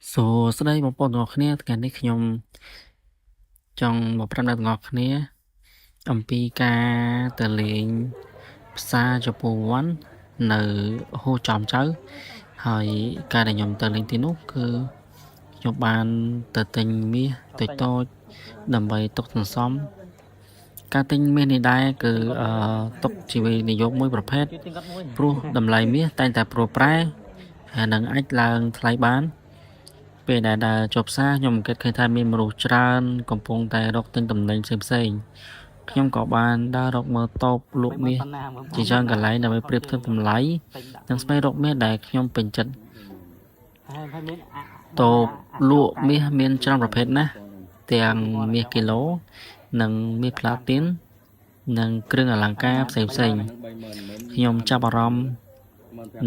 សួស្តីបងប្អូនទាំងអស់គ្នាថ្ងៃនេះខ្ញុំចង់មកប្រាប់អ្នកទាំងអស់គ្នាអំពីការទៅលេងផ្សារជប៉ុនវ័ននៅហូចចំចៅហើយការដែលខ្ញុំទៅលេងទីនោះគឺខ្ញុំបានទៅទិញមាសតូចៗដើម្បីទុកសន្សំការទិញមាសនេះដែរគឺទុកជាវិនិយោគមួយប្រភេទព្រោះតម្លៃមាសតែងតែប្រែប្រួលហើយនឹងអាចឡើងថ្លៃបានពេលដែលដើរចូលផ្សារខ្ញុំគិតឃើញថាមានមនុស្សច្រើនកំពុងតែរកទិញទំនិញផ្សេងៗខ្ញុំក៏បានដើររកមើលតូបលក់មាសជាច្រើនកន្លែងដើម្បីប្រៀបធៀបតម្លៃនិងស្វែងរកមាសដែលខ្ញុំពេញចិត្តតូបលក់មាសមានច្រើនប្រភេទណាស់ទាំងមាសគីឡូនិងមាសផ្លាទីននិងគ្រឿងអលង្ការផ្សេងៗខ្ញុំចាប់អារម្មណ៍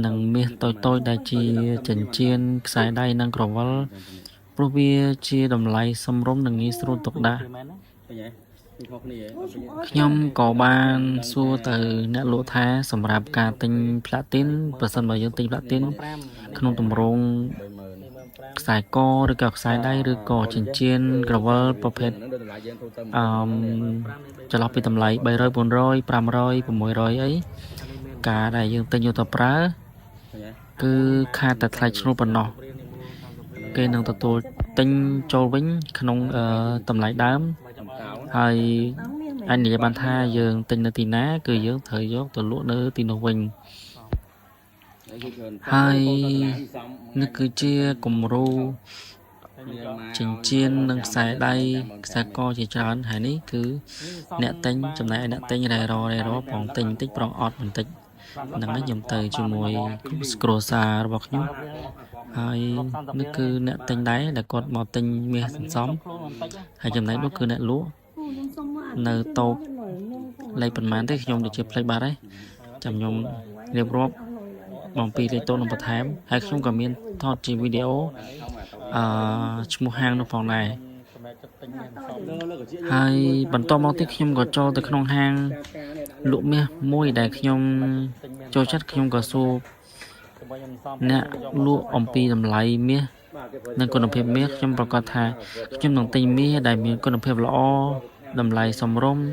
នឹងមាសតូចៗដែលជាចិញ្ចៀនខ្សែដៃនិងក្រវិលព្រោះវាជាតម្លៃសមរម្យនិងងាយស្រួលទុកដាក់ខ្ញុំក៏បានសួរទៅអ្នកលក់ថាសម្រាប់ការទិញផ្លាទីនប្រសិនបើយើងទិញផ្លាទីនក្នុងទម្រង់ខ្សែកឬក៏ខ្សែដៃឬក៏ចិញ្ចៀនក្រវិលប្រភេទអឺចន្លោះពីតម្លៃ300 400 500 600អីការដែលយើងទិញយកទៅប្រើគឺខាតតែថ្លៃឈ្នួលប៉ុណ្ណោះគេនឹងទទួលទិញចូលវិញក្នុងតម្លៃដើមហើយអាចនិយាយបានថាយើងទិញនៅទីណាគឺយើងត្រូវយកទៅលក់នៅទីនោះវិញហើយនេះគឺជាគំរូចិញ្ចៀននិងខ្សែដៃខ្សែកជាច្រើនហើយនេះគឺអ្នកទិញចំណែកអ្នកទិញរ៉ែររ៉ែរប្រងទិញបន្តិចប្រងអត់បន្តិចហ្នឹងហើយខ្ញុំទៅជាមួយគ្រួសាររបស់ខ្ញុំហើយនេះគឺអ្នកទិញដែរដែលគាត់មកទិញមាសសន្សំហើយចំណែកនោះគឺអ្នកលក់នៅតូបលេខប៉ុន្មានទេខ្ញុំដូចជាភ្លេចបាត់ហើយចាំខ្ញុំរៀបរាប់បំពីលេខតូបនឹងបន្ថែមហើយខ្ញុំក៏មានថតជាវីដេអូអឺឈ្មោះហាងនោះផងដែរហើយបន្តមកទៀតខ្ញុំក៏ចូលទៅក្នុងហាងលក់មាសមួយដែលខ្ញុំចូលចិត្តខ្ញុំក៏សួរអ្នកលក់អំពីតម្លៃមាសនិងគុណភាពមាសខ្ញុំប្រកាសថាខ្ញុំនឹងទិញមាសដែលមានគុណភាពល្អតម្លៃសមរម្យ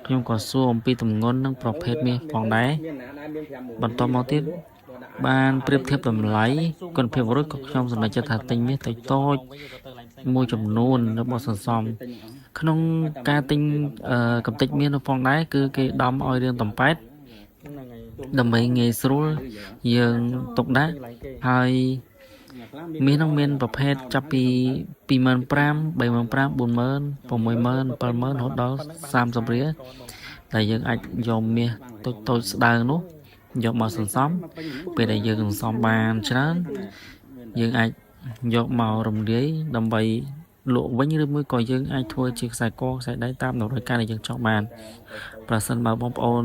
ខ្ញុំក៏សួរអំពីទម្ងន់និងប្រភេទមាសផងដែរបន្តមកទៀតបានប្រៀបធៀបតម្លៃគុណភាពរួចក៏ខ្ញុំសម្រេចចិត្តថាទិញមាសតូចៗមួយចំនួនរបស់សន្សំក្នុងការទិញកំតិចមាសនោះផងដែរគឺគេដំឲ្យរឿងតំប៉ែតដើម្បីងាយស្រួលយើងទុកដាក់ហើយមាសនោះមានប្រភេទចាប់ពី25,000 35,000 40,000 60,000 70,000រហូតដល់30រៀលដែលយើងអាចយកមាសតូចតូចស្ដើងនោះយកមកសន្សំពេលដែលយើងសន្សំបានច្រើនយើងអាចយកមករំលាយដើម្បីលក់វិញឬមួយក៏យើងអាចធ្វើជាខ្សែកខ្សែដៃតាមតម្រូវការដែលយើងចង់បានប្រសិនបើបងប្អូន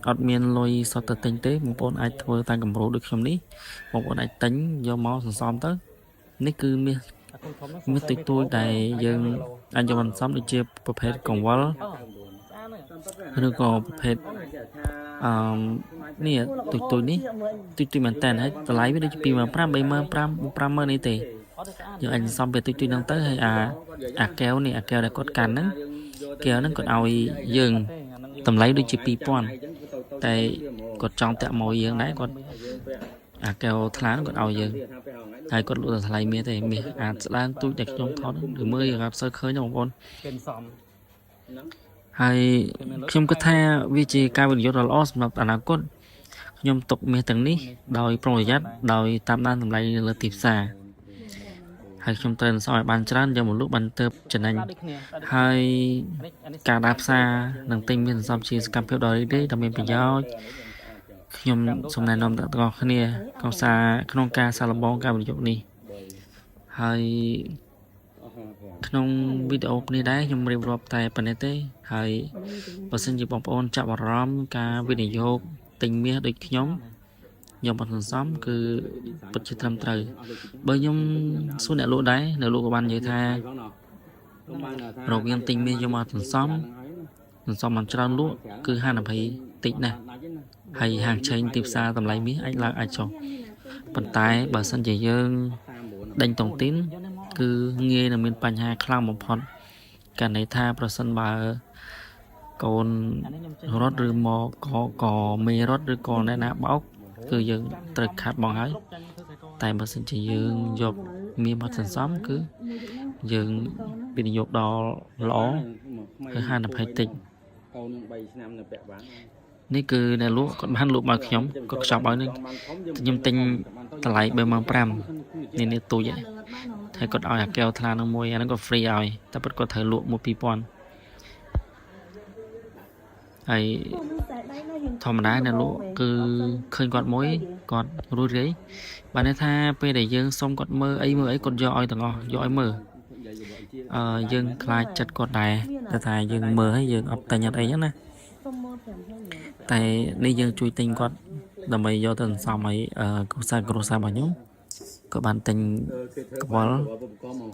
អត់មានលុយសុទ្ធទៅទិញទេបងប្អូនអាចធ្វើតាមគម្រោងដូចខ្ញុំនេះបងប្អូនអាចទិញយកមកសន្សំទៅនេះគឺមាសមាសតិចតួចដែលយើងអាចយកមកសន្សំដូចជាប្រភេទកង្វល់ឬក៏ប្រភេទអឺនេះទូចទូចនេះទូចទូចមែនតើហើយតម្លៃវាដូចជា25,000 35,000 50,000នេះទេយើងអាចសន្សំពេលទូចទូចហ្នឹងទៅហើយអាអាកែវនេះអាកែវដែលគាត់កាន់ហ្នឹងកែវហ្នឹងគាត់ឲ្យយើងតម្លៃដូចជា2000តែគាត់ចង់តាក់មកយើងដែរគាត់អាកែវថ្លាហ្នឹងគាត់ឲ្យយើងហើយគាត់លក់តែថ្លៃមាសទេមាសអាចស្ដើងទូចដែលខ្ញុំថតឬមើលយើងអត់សូវឃើញទេបងប្អូនហើយខ្ញុំគិតថាវាជាការវិនិយោគដ៏ល្អសម្រាប់អនាគតខ្ញុំទុកមាសទាំងនេះដោយប្រុងប្រយ័ត្នដោយតាមដានតម្លៃនៅលើទីផ្សារហើយខ្ញុំត្រូវសន្សំឲ្យបានច្រើនយកមកលក់បានទៅចំណេញហើយការដើរផ្សារនិងទិញមាសសន្សំជាសកម្មភាពដ៏រីករាយដ៏មានប្រយោជន៍ខ្ញុំសូមណែនាំដល់ទាំងអស់គ្នាក្នុងសារក្នុងការសាកល្បងការវិនិយោគនេះហើយក្នុងវីដេអូនេះដែរខ្ញុំរៀបរាប់តែប៉ុណ្ណេះទេហើយបើសិនជាបងប្អូនចាប់អារម្មណ៍ការវិនិយោគទិញមាសដូចខ្ញុំយកមកសន្សំគឺពិតជាត្រឹមត្រូវបើខ្ញុំសួរអ្នកលក់ដែរអ្នកលក់ក៏បាននិយាយថារវាងទិញមាសយកមកសន្សំសន្សំបានច្រើនលក់គឺហានិភ័យតិចណាស់ហើយហាងឆេងទីផ្សារតម្លៃមាសអាចឡើងអាចចុះប៉ុន្តែបើសិនជាយើង ដេញតុងទីនគឺងាយនឹងមានបញ្ហាខ្លាំងបំផុតករណីថាប្រសិនបើកូនរត់ឬមកក៏ក៏មេរត់ឬក៏អ្នកណាបោកគឺយើងត្រូវខាត់បងហើយតែបើសិនជាយើងយកមាសមកសន្សំគឺយើងវិនិយោគដល់ល្អហើយហានិភ័យតិច កូននឹង3ឆ្នាំនៅពាក់បាន នេះគឺអ្នកលក់គាត់បានលក់មកខ្ញុំគាត់ខ្ចប់ឲ្យនេះខ្ញុំទិញតម្លៃ35,000នេះនេះទូចហើយគាត់ឲ្យអាកែវថ្លានឹងមួយអាហ្នឹងក៏ free ឲ្យតែពិតគាត់ត្រូវលក់មួយ2000ហើយធម្មតាអ្នកលក់គឺឃើញគាត់មួយគាត់រួចរាយបានន័យថាពេលដែលយើងសុំគាត់មើលអីមើលអីគាត់យកឲ្យទាំងអស់យកឲ្យមើលអឺយើងខ្លាចចិត្តគាត់ដែរតែថាយើងមើលហើយយើងអត់ទិញអត់អីហ្នឹងណា តែនេះយើងជួយទិញគាត់ដើម្បីយកទៅសន្សំឲ្យអឺគ្រួសារគ្រួសាររបស់ខ្ញុំក៏បានទិញកវល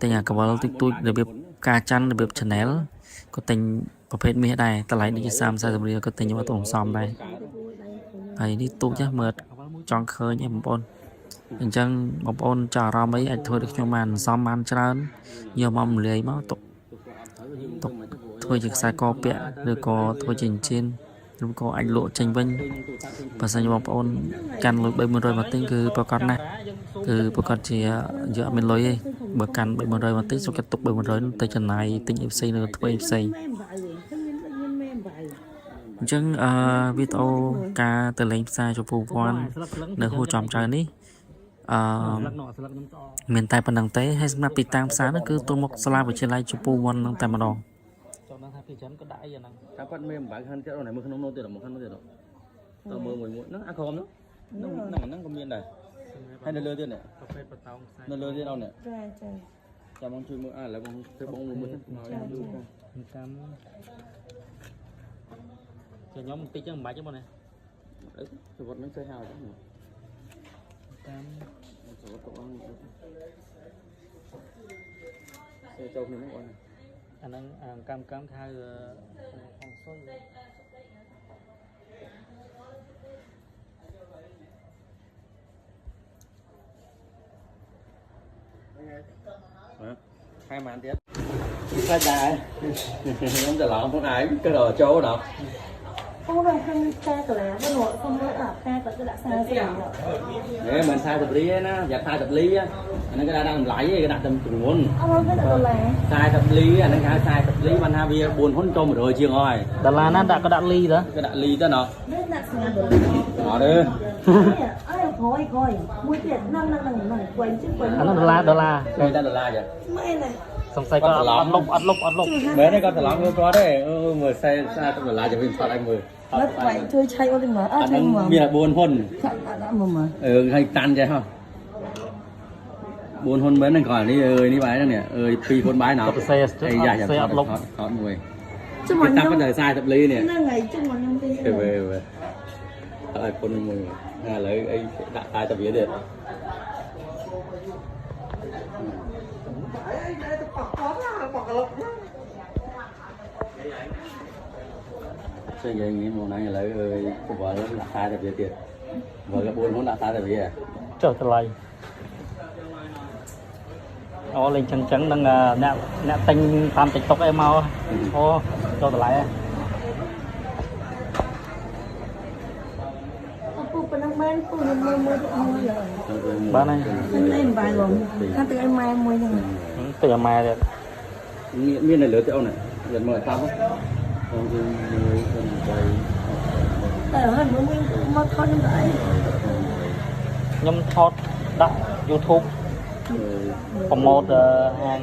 ទិញអាកវលទូចទូចរបៀបការច័ន្ទរបៀប channel ក៏ទិញប្រភេទមាសដែរតម្លៃដូចជា30 40រៀលក៏ទិញយកទៅសន្សំដែរហើយនេះទូចណាស់មើលចង់ឃើញឯងបងប្អូនអញ្ចឹងបងប្អូនចាប់អារម្មណ៍អីអាចធ្វើដូចខ្ញុំបានសន្សំបានច្រើនយកមកម្លាយមកទុកទុកធ្វើជាខ្សែកពាក់ឬក៏ធ្វើជាចិញ្ចៀនឬក៏អាចលក់ចេញវិញបើសិនជាបងប្អូនកាន់លុយ300មកទិញគឺប្រកាសណាស់គឺប្រកាសជាយកអត់មានលុយទេបើកាន់300មកទិញសុខចិត្តទុក300នោះទៅចំណាយទិញអីផ្សេងឬធ្វើអីផ្សេងអញ្ចឹងអឺវីដេអូការទៅលេងផ្សារជពូវ័ននៅហួរចំចៅនេះអឺមានតែប៉ុណ្្នឹងទេហើយសម្រាប់ទីតាំងផ្សារនោះគឺទល់មុខសាលាវិទ្យាល័យជពូវ័ននឹងតែម្ដង ចង់ដឹងថាពីច្រើនក៏ដាក់អីអាហ្នឹង ថាគាត់មានអំបៅខាងទៀតអូនមើលក្នុងនោះទៀតមើលខាងនោះទៀតតើមើលមួយមួយហ្នឹងអាក្រមហ្នឹងហ្នឹងហ្នឹងក៏មានដែរហើយនៅលើទៀតនេះ កាហ្វេបតោងខ្សែ នៅលើទៀតអូននេះ ចាចា ចាំបងជួយមើលអើឥឡូវបងធ្វើបងមួយមួយទៅ កម្មចាំខ្ញុំបន្តិចចឹងមិនបាច់ទេបងណា អីសវត្តហ្នឹងចេះហើយ កម្ម សវត្តទៅអង្គចេះចូលគ្នាហ្នឹងអូន អាហ្នឹងអាកម្មកម្មគេហៅហងសុយ ខែប៉ុន្មានទៀតខ្លាចដែរខ្ញុំច្រឡំខ្លួនឯងទៅដល់ចូលដល់ អូនខាងផ្កាកលាវិញសុំមើលអាផ្កាគាត់ដាក់40រៀល នេះមិន40រៀលណាយ៉ា40លីអាហ្នឹងគេដាក់តម្លៃគេដាក់តែចំនួន អត់មកវិញដុល្លារ 40លីអាហ្នឹងគេហៅ40លីបានថាវា4ហ៊ុនចូល100ជាងអស់ហើយ ដុល្លារណាដាក់ក៏ដាក់លីទៅ គេដាក់លីទៅណោះ នេះដាក់ស្ងាត់ដុល្លារ អត់ទេ អើក្រោយក្រោយមួយទៀតហ្នឹងហ្នឹងហ្នឹងហ្នឹងគួយជិះគួយ អាហ្នឹងដុល្លារដុល្លារ គេដាក់ដុល្លារចា មែនទេ សង្ស័យក៏អត់លុបអត់លុបអត់លុប មែនទេគាត់ច្រឡំមើលគាត់ទេអឺមើល40ដុល្លារចាំវិញផាត់ឲ្យមើល មើលបាច់ជួយឆៃអូនមើលអត់ អាហ្នឹង ជួយមើល មានតែ4ហ៊ុន ដាក់មើលមើល អឺឲ្យតាន់ចេះហ៎4ហ៊ុនមែនហ្នឹងគ្រាន់នេះអើយនេះបាយហ្នឹងនេះអើយ2ហ៊ុនបាយណោះ ក៏ទៅសេ អីយ៉ា សេអត់លុប ថតមួយ ជុំ គេតា ខ្ញុំ ំតែ40លីនេះ ហ្នឹងហើយជុំខ្ញុំទី គេវេវេអត់ឲ្យពុនមួយឥឡូវអីដាក់តែតាវាទៀតចេះយ៉ាងនេះមកណាឥឡូវអើយកវល់ដាក់តែតាវាទៀតវល់4ហ៊ុនដាក់តែតាវា ចុះតម្លៃអូលេងចឹងចឹងនឹងអ្នកអ្នកទិញតាម TikTok អីមកអូចុះតម្លៃហ៎ អពូប៉ុណ្ណឹងបានពូខ្ញុំមើលមើលមួយឡើយ បានហើយ ហ្នឹងឯងបាយបងខាងទឹកឲ្យម៉ែមួយហ្នឹង ទៅអាម៉ែទៀត មាននៅលើទេអូនយកមើលតាមអូនយើង1 2 3 តែហើយមើលមួយមកថតខ្ញុំទៅអី ខ្ញុំថតដាក់ YouTube ប្រម៉ូទហាង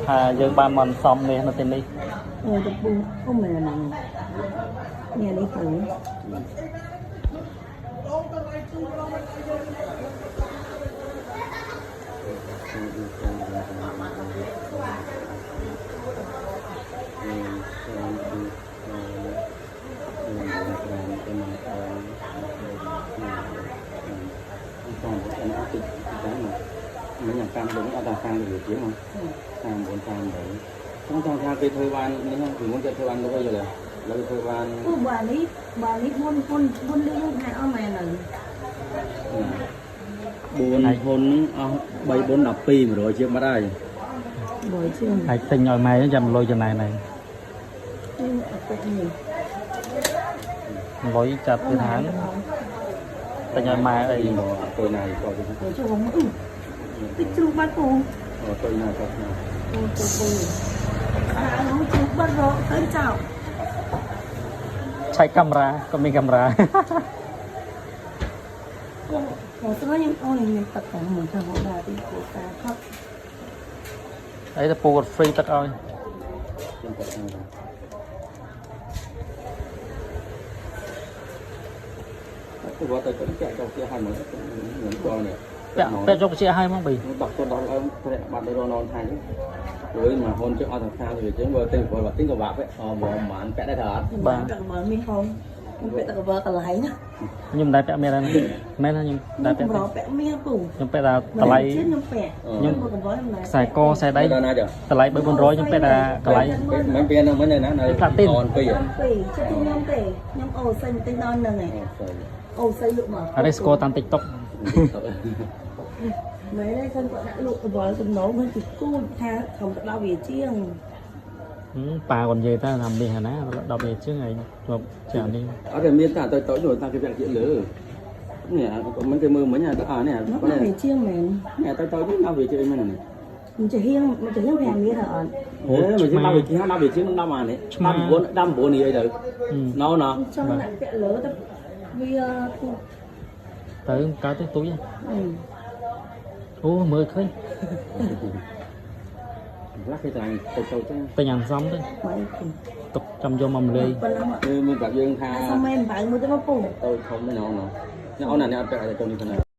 ថាយើងបានមកសំនេះនៅទីនេះ អូទៅពូអូមែនហ្នឹងនេះនេះទៅ មិនយ៉ាងតាមលងអត់តាមទៅជាងតាម4តាម8ខ្ញុំចង់ថាគេធ្វើបាននេះពីមុនគេធ្វើបានលុយយល់ឡើយធ្វើបាន ពូបានេះបានេះ4 4 4លីហ្នឹងថែអស់ម៉ែនៅ 4ហ៊ុនហ្នឹងអស់3 4 12 100ជាងបាត់ហើយ បើជាង ហើយទិញឲ្យម៉ែចាំលុយចំណែនហើយ នេះអត់ពេកនេះ លុយចាប់ពីហាងទិញឲ្យម៉ែអី មកទៅណាក៏ទៅ បើចូលមកអឺតិចជ្រូកបាត់ពូ ទៅណាក៏ទៅ ពូពូពូអានោះជ្រូកបាត់រកទៅចោល ឆែកកាមេរ៉ាក៏មានកាមេរ៉ា មកស្រួយខ្ញុំអូននេះទឹកតែមួយថាមកដល់ទីគូតាខត់ អីទៅពូគាត់ free ទឹកឲ្យ ខ្ញុំគាត់ថាទៅវត្តទៅទៅចាក់ចូលផ្ទះហើយមកខ្ញុំគាត់នេះ ពាក់ពាក់យកជាឲ្យហ្មងបី ដល់ទៅដល់ឡើងព្រះបាត់ទៅរននថៃព្រោះមកហ៊ុនជិះអត់ថាទៅជាងបើទិញបើទិញក៏បាក់អមកប្រហែលពាក់ដែរថាអត់ បាទកបលមានហងខ្ញុំពាក់តែកបលកន្លែងណា ខ្ញុំមិនដែរពាក់មានដែរមែនខ្ញុំដែរពាក់ កម្រពាក់មាសពូ ខ្ញុំពាក់តែតម្លៃ ខ្ញុំពាក់ ខ្ញុំ កបលខ្ញុំ ខ្សែកខ្សែដៃ ដល់ណាចុះ តម្លៃ3 400ខ្ញុំពាក់តែកន្លែង មិនពៀនហ្នឹងមិនណានៅអនពីរ ពីជិះខ្ញុំទេខ្ញុំអូស័យបន្តិចដល់ហ្នឹងឯងអូស័យលក់មក អរិស្កតាម TikTok មែនទេឃើញគាត់ដាក់លក់កបលចំណូលមិនពីគូនថាខំទៅដល់វាជាង ប៉ាគាត់និយាយថាថាមាសណា10រៀលជាងឯងជាប់ចានេះ អត់តែមានតែទៅទៅចូលតាមគេពាក់ជាលើនេះមិនគេមើលមិញអានេះ nó là về chiêng mẹ នេះទៅទៅនេះដល់វាជាអីមែននេះ mình chỉ hiêng mình chỉ hiêng hàng như hả អូមិនជាដល់វាជាដល់វាជាដល់អានេះ19 19នេះអីទៅណោណោ trong lại vẽ lớn ta vì ទៅកើតទៅទូច ừ. អូមើលឃើញ ខ្លះគេត្រាំទៅទៅទៅ ទិញអានសំទៅ mấy thì ទុកចាំយកមកម្លាយ phần lắm ạ គឺមានប្រាប់យើងថា xong em phải mua cho nó phủ ទៅធំទេណោណោអូនណាអ្នកអត់ពាក់ទៅនេះប៉ុណ្ណា